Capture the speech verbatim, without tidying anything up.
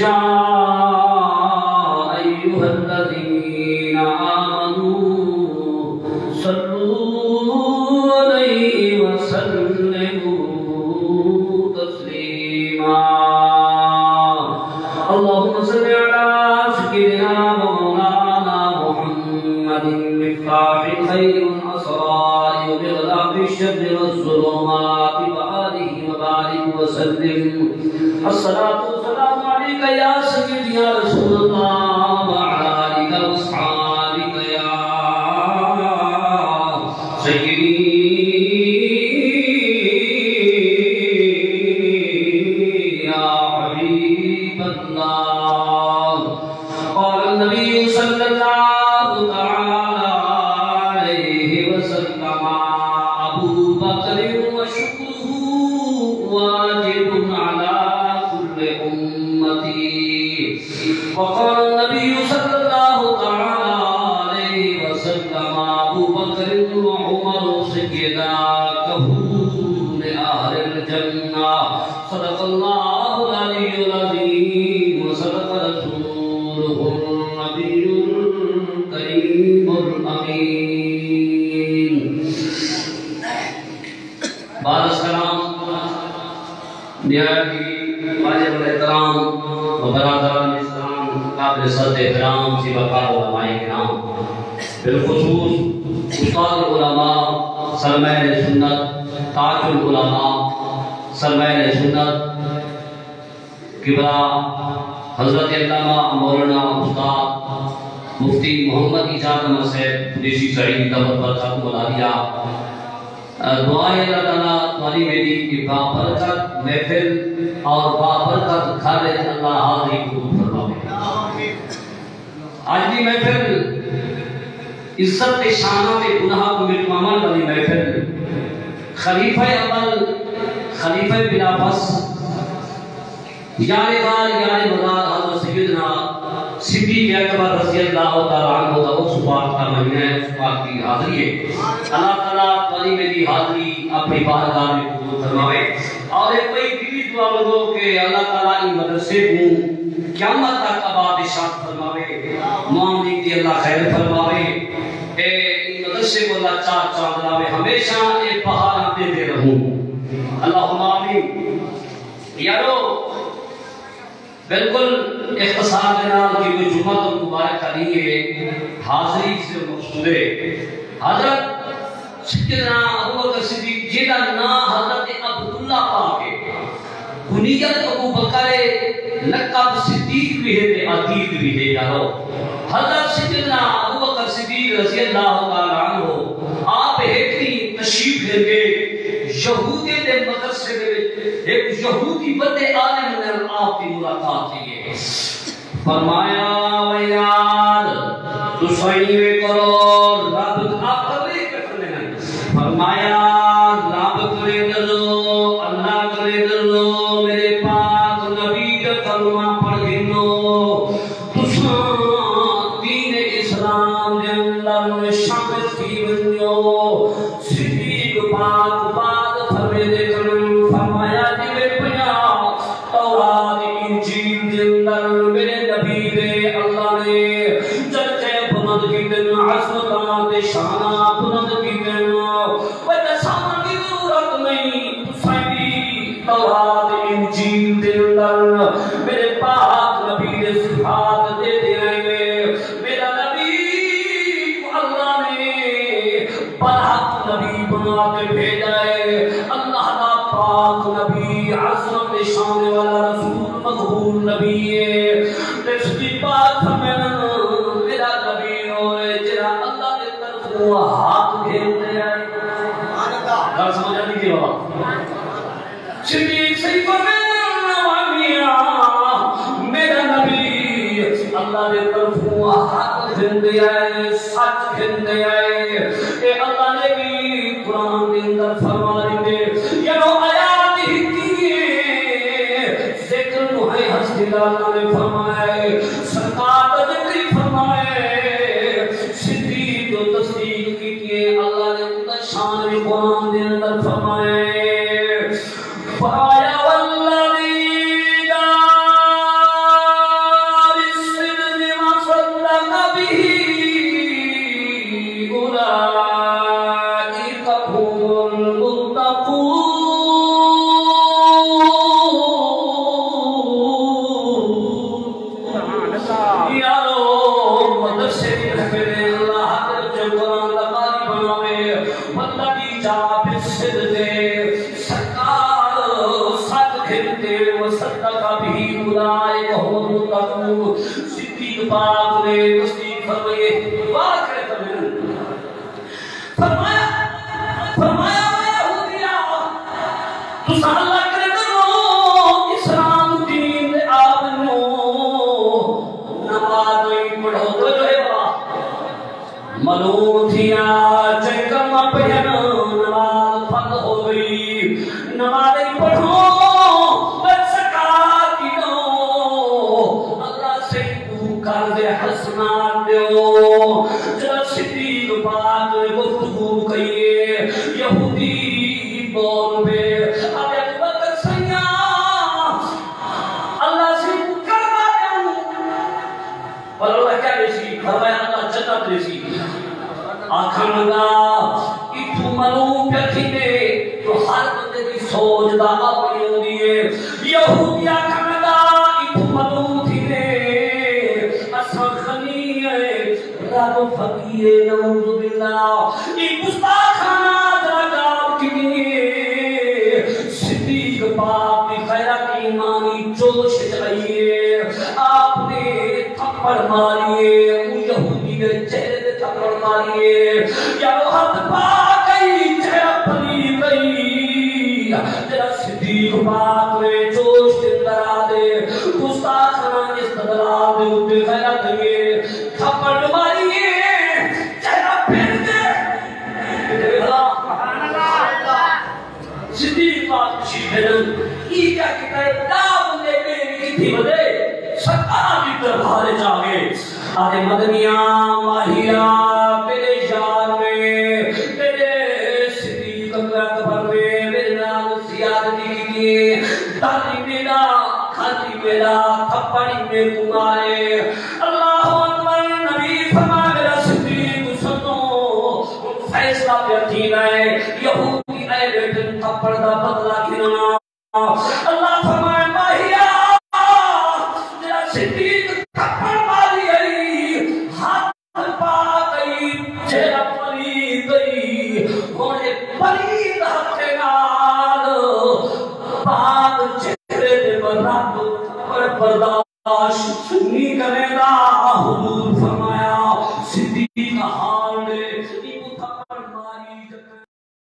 يا أيها الذين آمنوا صلوا عليه وسلموا تسليما. اللهم صل على سيدنا ومولانا محمد مفتاح الخير والأسرار ومغلاق الشر والظلمات وآله وبارك وسلم. الصلاة والسلام عليك يا سيدي يا رسول الله وعلى آلك وأصحابك يا سيدي يا حبيب الله. قال النبي صلى الله تعالى عليه وسلم: أبو بكر وشكره واجب على كل أمتي. وقال النبي صلى الله تعالى عليه وسلم: أبو بكر وعمر سيدا كهول أهل الجنة. صدق الله العلي العظيم وصدق رسوله النبي الكريم الأمين. بعد السلام، نہایت ہی واجب الاحترام و برادران اسلام، قابل صد احترام سی وقار علماء کرام، بالخصوص استاد العلماء، سرمین سنت، تاج العلماء، سرمین سنت، قبلہ حضرت علامہ مولانا استاد مفتی محمد اعجاز احمد صاحب قریشی سعید دعوت پر ختم بلا دیا۔ دعا ہے اللہ تعالیٰ تہاݙی میݙی اے بابرکت محفل اور بابرکت گھر وچ اللہ حاضری قبول فرماوے۔ اڄ دی محفل عزت تے شاناں تے گناہاں کوں مٹواوݨ والی محفل، خلیفہ اول، خلیفہ بلا فصل، یار غار یار مزار حضرت سیدنا صدیق اکبر رضی اللہ تعالیٰ عنہ دا عرس پاک دا مہینہ ہے، عرس پاک دی حاضری ہے۔ اللہ تعالیٰ تہاݙی میݙی حاضری اپݨی بارگاہ میں قبول فرماوے۔ اور ایک بڑی دلی دعا منگو کہ اللہ تعالیٰ ایں مدرسے کوں قیامت تک آباد اشاد فرماوے، معاملین دی اللہ خیر فرماوے، اے ایں مدرسے کوں اللہ چار چاند لاوے، ہمیشہ اے بہاراں ݙیندے رہوں، اللہم آمین۔ یارو، بالکل اختصار دے نال، کیونکہ جمعہ تو مبارک کا ݙینہہ ہے، حاضری سے مقصود ہے۔ حضرت سیدنا ابو بکر صدیق، جیڑھا ناں حضرت عبداللہ پاک ہے، کنیت ابو بکر ہے، لقب صدیق بھی ہے تے عتیق بھی ہے۔ یارو، حضرت سیدنا ابو بکر صدیق رضی اللہ تعالیٰ عنہ آپ ہک ݙینہہ تشریف گھن ڳئے، یہودی دے مدرسے دے وچ ہک یہودی وݙے عالم نال آپ دی ملاقات تھی ہے۔ فرمایا، "وے یار، تساں ایویں کرو، رب"، آپ تبلیغ پہ کرݨے ہن۔ فرمایا، "رب کرے ݙرو، اللہ کرے ݙرو، میرے پاک نبی دا کلمہ پڑھ گھنو، تساں دین اسلام دے اندر شامل تھی ونڄو۔" صدیق پاک بعد فرمیندے کن، فرمایا، جیویں پنجاہ تورات انجیل دے اندر میرے نبی دے اللہ نے درجے بلند کیتن، عظمتاں تے شاناں بلند کیتن۔ کوئی ݙساوݨ دی ضرورت نہیں، تساں وی تورات انجیل دے اندر میرے پاک نبی دے صفات ݙیندے آئے وے۔ میرا نبی کوں اللہ نے برحق نبی بݨا کے بھیجا ہے۔ اللہ دا پاک نبی عظمت شان والا رسول مقبول نبی ہے۔ تے صدیق پاک فرمیندن، میرا نبی او ہے جیڑھا اللہ دے طرفوں حق گھن تے آئے۔ گل سمجھ آندی پئی بابا؟ صدیق سئیں فرمیندن، "واہ میاں، میرا نبی اللہ دے طرفوں حق گھن تے آئے، سچ گھن تے آئے۔" اے اللہ نے بھی قرآن دے اندر فرما ݙتے، یارو آیات ہی کی ذکر نو ہے، ہستی دا اللہ نے فرمایا ہے، سرکار دا ذکر ہی فرمایا ہے، صدیق جو تصدیق کی ہے، اللہ نے اوندا شان بھی قرآن دے اندر فرمایا ہے۔ فرمایا، والذی لا اولئک هم المتقون۔ صدیق پاک نے تصدیق فرمائی، واہ کرے فرمائی۔ فرمایا، فرمایا، اے یہودیا، تساں اللہ کرے ݙرو، اسلام دین دے آ ونڄو، نماز نہیں پڑھو، توجہ ہے بابا۔ ملوم تھیا، چئی کلمہ پڑھیا، نماز فرض ہو ڳئی۔ نماز ہی پڑھو، بس زکوٰۃ ہی ݙیو۔ اللہ سئیں کوں قرض حسنات ݙیو۔ جݙاں صدیق پاک نے گفتگو کیے، یہودی بول پئے، آہدے، ابوبکر سئیاں، اللہ سئیں کوں کلمہ ݙیوں۔ پر اللہ کیا ݙیسی؟ فرمایا، اللہ جنت ݙیسی۔ آکھݨ لڳا، اتھوں معلوم پیا تھیندے جو ہر بندے دی سوچ دا اپݨی ہوندی ہے۔ یہودی آکھݨ لڳا، اتھوں معلوم تھیندے اساں غنی ہیں، رب فقیر ہے، نعوذ باللہ۔ اے گستاخانہ ذرا غور کیتی۔ صدیق پاک دی غیرت ایمانی جوش اچ آئی ہے۔ آپ نے تھپڑ ماری ہے، اوں یہودی دے چہرے تے تھپڑ ماری ہے۔ یارو، ہتھ پاک ہئی، چہرہ پلیت ہئی۔ جݙاں صدیق پاک نے جوش دے اندر آ تے گستاخانہ استدلال دے اتے غیرت ہے، تھپڑ ماری ہے، چہرہ پھر ڳئے۔ صدیق پاک تشریف گھن، ایں کیا کیتا ہے؟ ݙاہ بندے ٻئے وی کتھی ودے، سرکار دی دربار اچ آ ڳئے۔ آہدے، مدنیاں، ماہیا، تیݙے یار نے، تیݙے صدیق اکبر نے میݙے نال زیادتی کیتی ہے، داری میݙا، کھاتی میݙا، تھپڑ ہی میکوں مارے۔ اللہ اکبر، نبی فرمایا، میݙا صدیق سݙو، ہݨ فیصلہ پیا تھیندا ہے، یہودی اے ٻیٹھن تھپڑ دا بدلہ گھنݨا۔ اللہ فرمائے، ماہیا، جیڑھا صدیق تھپڑ ماری ہئی، ہتھ پاک ہئی، چہرہ پلیت ہئی، ہݨ اے پلیت ہتھیں نال پاک چہرے دے برابر تھپڑ برداشت نہیں کریندا۔ حضور فرمائے،